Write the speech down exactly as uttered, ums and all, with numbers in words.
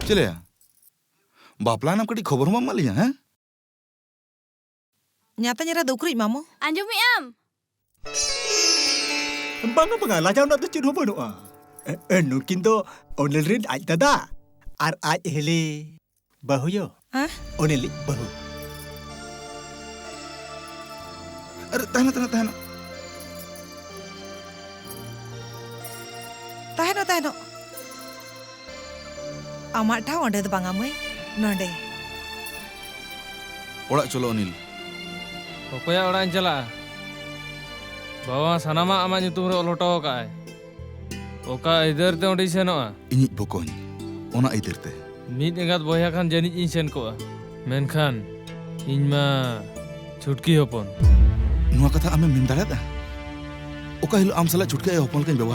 ᱪᱮᱞᱮᱭᱟ, ᱵᱟᱯᱞᱟᱭᱮᱱᱟᱢ, ᱠᱟᱹᱴᱤᱡ ᱠᱷᱚᱵᱚᱨ ᱦᱚᱸ ᱵᱟᱢ ᱮᱢᱟᱜ ᱞᱤᱧᱟ, ᱦᱮᱸ? ᱧᱟᱛᱟᱧ ᱮᱨᱟ ᱫᱚ ᱩᱠᱨᱤᱡ ᱢᱟᱢᱚ᱾ ᱟᱸᱡᱚᱢᱮᱜ ᱟᱢ? ᱵᱟᱝᱟ, ᱵᱟᱝᱟ, ᱞᱟᱡᱟᱣ ᱨᱮᱱᱟᱜ ᱫᱚ ᱪᱮᱫ ᱦᱚᱸ ᱵᱟᱹᱱᱩᱜᱼᱟ᱾ ᱮ, ᱮ, ᱱᱩᱠᱤᱱ ᱫᱚ ᱚᱱᱤᱞ ᱨᱮᱱ ᱟᱡ ᱫᱟᱫᱟ ᱟᱨ ᱟᱡ ᱦᱤᱞᱤ ᱵᱟᱹᱦᱩᱭᱳ᱾ ᱦᱮᱸ? ᱚᱱᱤᱞᱤᱡ ᱵᱟᱹᱦᱩ᱾ ᱟᱨᱮ, ᱛᱟᱦᱮᱱᱟ, ᱛᱟᱦᱮᱱᱟ, ᱛᱟᱦᱮᱱᱟ᱾ ᱛᱟᱦᱮᱱᱚᱜ, ᱛᱟᱦᱮᱱᱚᱜ᱾ ᱟᱢᱟᱜ ᱴᱷᱟᱶ ᱚᱸᱰᱮ ᱫᱚ ᱵᱟᱝᱟ, ᱢᱟᱹᱭ, ᱱᱚᱸᱰᱮ᱾ ᱚᱲᱟᱜ ᱪᱚᱞᱚ, ᱚᱱᱤᱞ᱾ ᱚᱠᱚᱭᱟᱜ ᱚᱲᱟᱜ ᱤᱧ ᱪᱟᱞᱟᱜᱼᱟ? ᱵᱟᱵᱟ ᱢᱟ ᱥᱟᱱᱟᱢᱟᱜ ᱟᱢᱟᱜ ᱧᱩᱛᱩᱢ ᱨᱮ ᱚᱞ ᱦᱚᱴᱚ ᱟᱠᱟᱫᱼᱟᱭ᱾ ᱚᱠᱟ ᱟᱹᱭᱫᱟᱹᱨ ᱛᱮ ᱚᱸᱰᱮᱧ ᱥᱮᱱᱚᱜᱼᱟ? ᱤᱧᱤᱡ ᱵᱚᱠᱚᱧ, ᱚᱱᱟ ᱟᱹᱭᱫᱟᱹᱨ ᱛᱮ᱾ ᱢᱤᱫ ᱮᱸᱜᱟᱛ ᱵᱚᱭᱦᱟ ᱠᱷᱟᱱ ᱡᱟᱹᱱᱤᱡ ᱤᱧ ᱥᱮᱱ ᱠᱚᱜᱼᱟ, ᱢᱮᱱᱠᱷᱟᱱ ᱤᱧ ᱢᱟ ᱪᱷᱩᱴᱠᱤ ᱦᱚᱯᱚᱱ᱾ ᱱᱚᱣᱟ ᱠᱟᱛᱷᱟ ᱟᱢᱮᱢ ᱢᱮᱱ ᱫᱟᱲᱮᱭᱟᱫᱟ? ᱚᱠᱟ ᱦᱤᱞᱳᱜ ᱟᱢ ᱥᱟᱞᱟᱜ ᱪᱷᱩᱴᱠᱤ ᱟᱭᱳ ᱦᱚᱯᱚᱱ ᱞᱮᱠᱟᱧ ᱵᱮᱵᱚᱦᱟᱨ